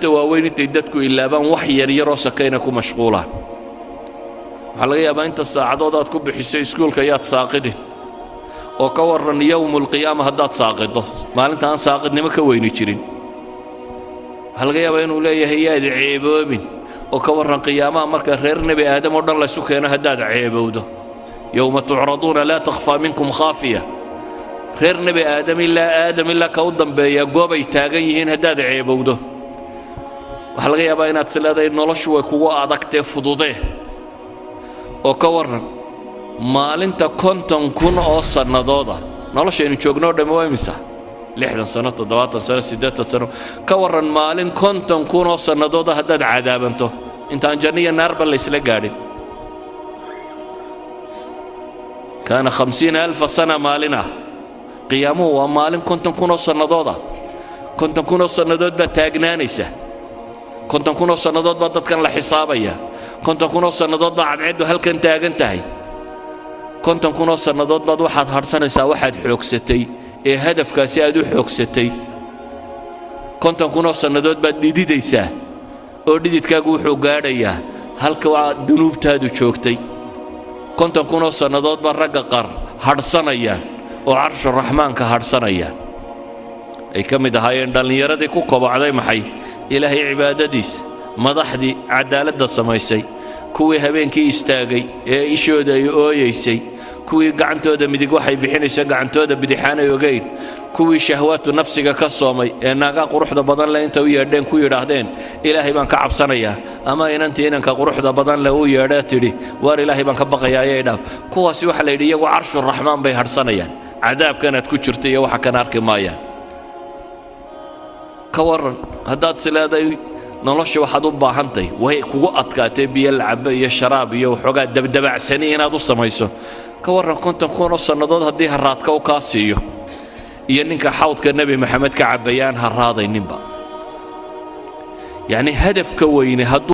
Waaweyn intay dadku ilaabaan wax yaryaroo sakayna ku mashquulaan. Waxaa laga yaabaa inta saacadood aad ku bixiso iskuulka yaad saaqidin, oo ka warran yowmulqiyaama haddaad saaqido, maalinta aan saaqidnimo ka weyni jirin. Waxaa laga yaabaa inuu leeyahay yaad ceeboobin, oo ka warran qiyaamaha marka reer Nebi Aadam oo dhan laysu keeno haddaad ceebowdo, yowma tucraduuna laa takhfaa minkum khaafiya, reer Nebi Aadam ilaa Aadam ilaa ka u dambeeya goobay taagan yihiin haddaad ceebowdo. Waxaa laga yaabaa inaad is leedahay noloshu way kugu adagtee fududee, oo ka warran maalinta 50,000 oo sannadooda. Noloshaynu joognoo dhammi waa imisa? 60 sano, 70 sano, 80 sano. Ka warran maalin 50,000 oo sannadooda haddaad cadaabanto intaan janno iyo naarba laysla gaadhin? Kaana 50,000 sana maalin ah. Qiyaamuhu waa maalin 50,000 oo sannadooda. 50,000 oo sannadood baad taagnaanaysa, 50,000 oo sannadood baa dadkan la xisaabaya, 50,000 oo sannadood baa cadceeddu halkan taagan tahay, 50,000 oo sannadood baad waxaad hadhsanaysaa waxaad xoogsatay ee hadafkaasi aad u xoogsatay. 50,000 oo sannadood baad dhididaysaa oo dhididkaagu wuxuu gaadhayaa halka waa dunuubtaadu joogtay. 50,000 oo sannadood baa ragga qaar hadhsanayaan oo carshuraxmaanka hadhsanayaan. Ay ka mid ahaayeen dhallinyaradii ku kobocday maxay? Ilaahay cibaadadiisa, madaxdii cadaaladda samaysay, kuwii habeenkii istaagay ee ishooda ay ooyaysay, kuwii gacantooda midig waxay bixinayso gacantooda bidixaanay ogayn, kuwii shahwaatu nafsiga ka soomay ee naagaa quruxda badan leh inta u yeedheen ku yidhaahdeen ilaahay baan ka cabsanayaa, ama inantii inanka quruxda badan leh u yeedhee tidhi waar ilaahay baan ka baqayaa ayay dhaaf. Kuwaasi waxaa la yidhi iyagu carshuraxmaan bay hadhsanayaan, cadaabkanaad ku jirta iyo waxa kan arki maayaan. Ka warran haddaad is leedahay nolosha waxaad u baahantahy way kugu adkaatee biyo lacabo iyo sharaab iyo waxoogaa dabdabacsani inaad u samayso? Ka warran 50,000 oo sannadood haddii haraadka u kaa siiyo iyo ninka xawdka Nebi Maxamed ka cabbayaan haraadayninba? Yacni hadafka weyne hadduu